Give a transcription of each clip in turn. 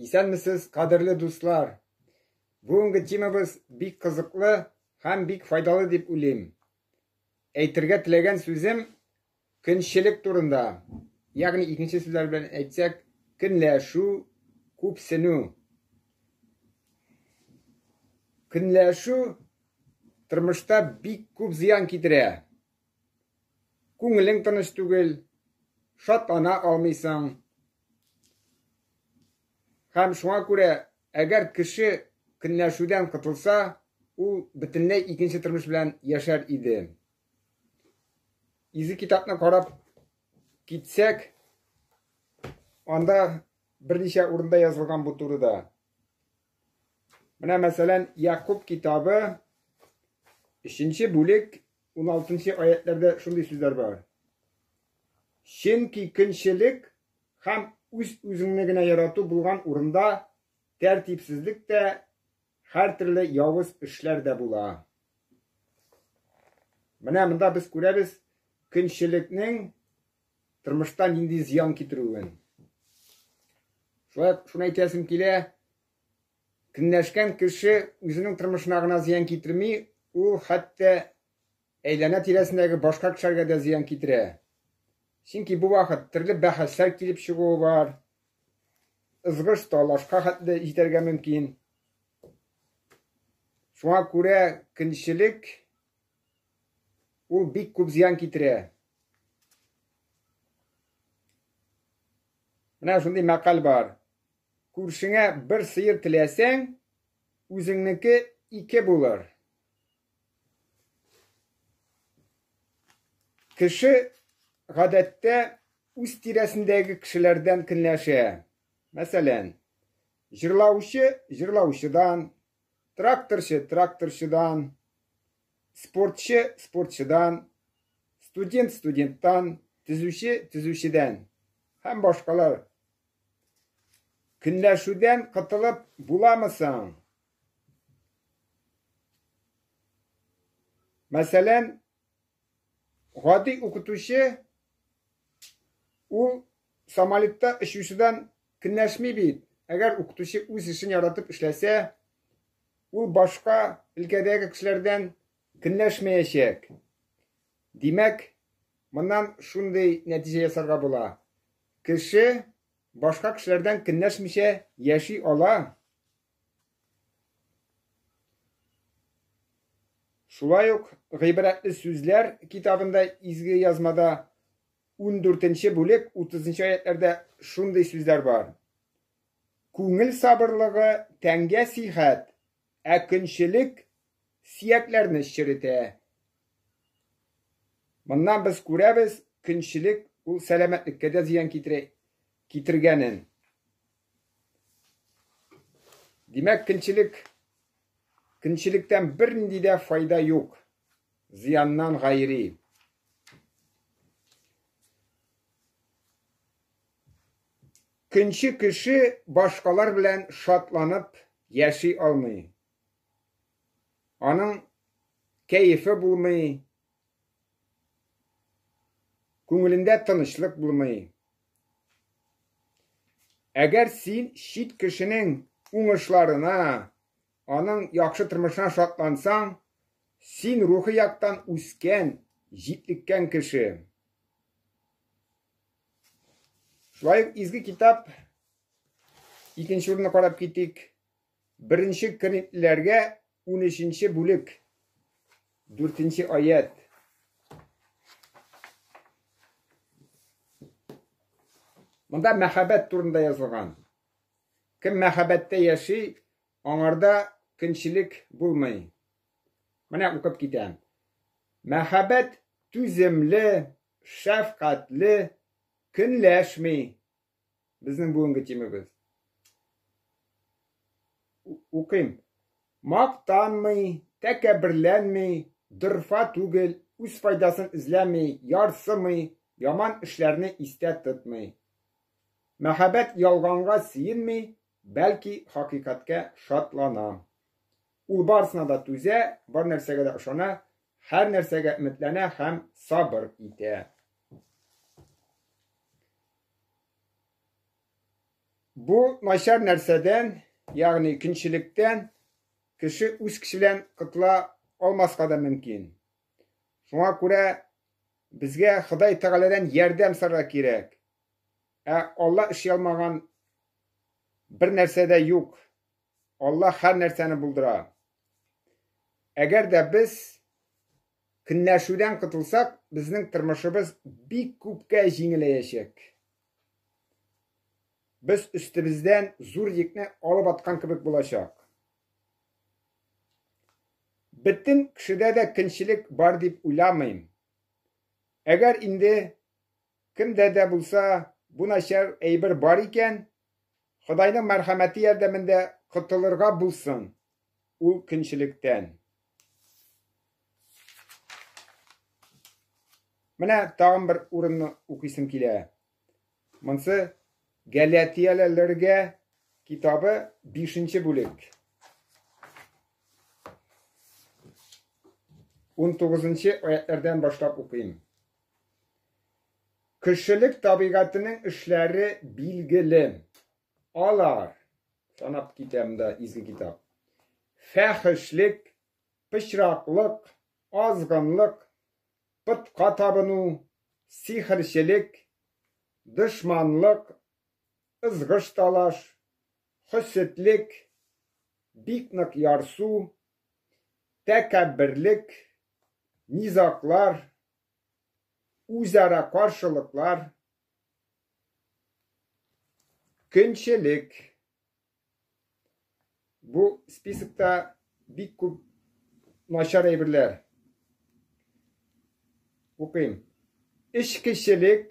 Исәнмесез, кадерле дуслар! Бүгенге темабыз бик кызыклы һәм бик файдалы дип уйлыйм. Әйтергә теләгән сүзем көнчелек турында. Ягъни икенче сүзләр белән әйтсәк, көнләшү, күпсенү. Көнләшү тормышта бик күп зыян китерә. Күңелең тыныч түгел, шатлана алмыйсың. Һәм шуңа күрә, әгәр кеше көнләшүдән котылса, ул бөтенләй икенче тормыш белән яшәр иде. Изге китапны карап китсәк, анда берничә урында язылган бу турыда. Менә мәсәлән, Якуб китабы 3 бүлек 16 аятләрдә шундый сүзләр бар. Чөнки көнчелек һәм үз-үзеңне генә ярату булган урында тәртипсезлек тә, һәртөрле явыз эшләр дә була. Менә монда без күрәбез көнчелекнең тормышта нинди зыян китерүен. Шулай шуны әйтәсем килә, Көнләшкән кеше үзенең тормышына гына зыян китерми, ул хәтта әйләнә-тирәсендәге башка кешеләргә дә зыян китерә. Чөнки бу вакыт төрле бәхәсләр килеп чыгуы бар, ызгыш-талашка хәтле җитәргә мөмкин. Шуңа күрә көнчелек ул бик күп зыян китерә. Менә шундый мәкаль бар. Күршеңә бер сыер теләсәң, үзеңнеке ике булыр. Кеше гадәттә үз тирәсендәге кешеләрдән көнләшә. Мәсәлән, җырлаучы җырлаучыдан, тракторчы тракторчыдан, спортчы спортчыдан, студент студенттан, төзүче төзүчедән һәм башкалар. Көнләшүдән котылып буламы соң? Мәсәлән, гади укытучы ул самолетта очучыдан көнләшми бит. Әгәр укытучы үз эшен яратып эшләсә, ул башка өлкәдәге кешеләрдән көнләшмәячәк. Димәк, моннан шундый нәтиҗә ясарга була. Кеше башка кешеләрдән көнләшмичә яши ала. Шулай ук Гыйбрәтле сүзләр китабында Изге Язмада 14 нче бүлек 30 нчы аятләрдә шундый сүзләр бар. Күңел сабырлыгы тәнгә сихәт, ә көнчелек сөякләрне черетә. Моннан без күрәбез, көнчелек ул сәламәтлеккә дә зыян китерә, китергәнен. Димәк, көнчелек көнчелектән бернинди дә файда юк, зыяннан гайри. Көнче кеше башкалар белән шатланып яши алмый. Аның кәефе булмый, күңелендә тынычлык булмый. Әгәр син чит кешенең уңышларына, аның яхшы тормышына шатлансаң, син рухи яктан үскән, җитлеккән кеше. Шулай ук изге китап икенче урынны карап китик. Беренче Коринфлеләргә 13 бүлек, 4 аять. Монда мәхәббәт турында язылган. Кем мәхәббәттә яши, аңарда көнчелек булмый. Менә укып китәм. Мәхәббәт түземле, шәфкатьле, көнләшми. Безнең бүгенге темабыз. Укыйм. Мактанмый, тәкәбберләнми, дорфа түгел, үз файдасын эзләми, ярсымый, яман эшләрне истә тотмый. Мәхәббәт ялганга сөенми, бәлки хакыйкатькә шатлана. Ул барысына да түзә, бар нәрсәгә дә ышана, һәр нәрсәгә өметләнә һәм сабыр итә. Бу начар нәрсәдән, ягъни көнчелектән кеше үз көче белән котыла алмаска да мөмкин. Шуңа күрә безгә Ходай Тәгаләдән ярдәм сорарга кирәк. Ә Алла эшли алмаган бер нәрсә дә юк. Алла һәр нәрсәне булдыра. Әгәр дә без көнләшүдән котылсак, безнең тормышыбыз бик күпкә җиңеләячәк. Без өстебездән зур йөкне алып аткан кебек булачак. Бөтен кешедә дә көнчелек бар дип уйламыйм. Әгәр инде кемдә дә булса бу начар әйбер бар икән, Ходайның мәрхәмәте ярдәмендә котылырга булсын ул көнчелектән. Менә тагын бер урынны укыйсым килә. Монсы Галәтиялеләргә китабы 5 бүлек. 19 аятлардан башлап укыйм. Кешелек табигатенең эшләре билгеле. Алар, санап китә монда изге китап, фәхешлек, пычраклык, азгынлык, пытка табыну, сихерчелек, дошманлык, ызгыш-талаш, хөсетлек, бик нык ярсу, тәкәбберлек, низаглар, үзара каршылыклар, көнчелек. Бу списокта бик күп начар әйберләр. Укыйм. Эчкечелек,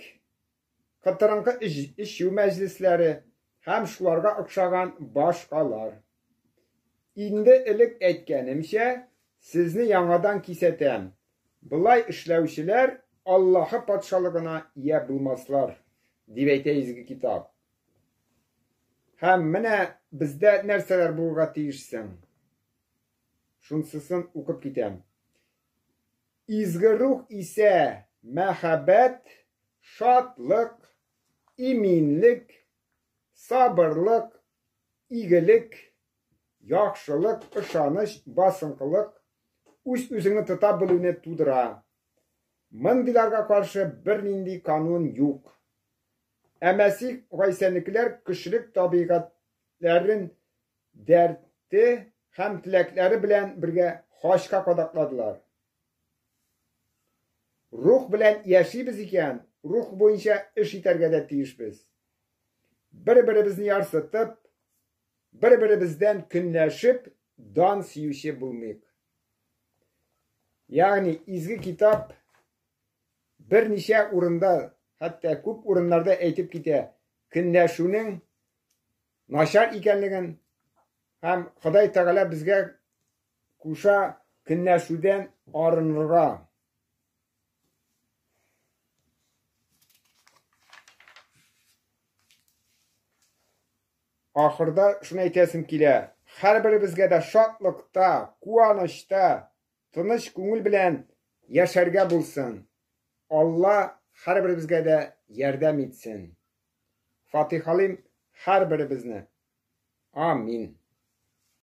кытырынкы эчү мәҗлесләре һәм шуларга охшаган башкалар. Инде элек әйткәнемчә, сезне яңадан кисәтәм, болай эшләүчеләр Аллаһы Патшалыгына ия булмаслар, дип әйтә Изге Китап. Һәм менә бездә нәрсәләр булырга тиеш соң? Шунсысын укып китәм. Изге Рух исә мәхәббәт, шатлык, иминлек, сабырлык, игелек, яхшылык, ышаныч, басынкылык, үз-үзеңне тота белүне тудыра. Мондыйларга каршы бернинди канун юк. Ә Мәсих Гайсәнекеләр кешелек табигатьләрен дәрте һәм теләкләре белән бергә хачка кадакладылар. Рух белән яшибез икән, рух буенча эш итәргә дә тиешбез. Бер-беребезне ярсытып, бер-беребездән көнләшеп, дан сөюче булмыйк. Ягъни изге китап берничә урында, хәтта күп урыннарда әйтеп китә, көнләшүнең начар икәнлеген һәм Ходай Тәгалә безгә куша көнләшүдән арынырга. Ахырда шуны әйтәсем килә, һәрберебезгә дә шатлыкта, куанычта, тыныч күңел белән яшәргә булсын. Алла һәрберебезгә дә ярдәм итсен. Фатихалыйм һәрберебезне. Амин.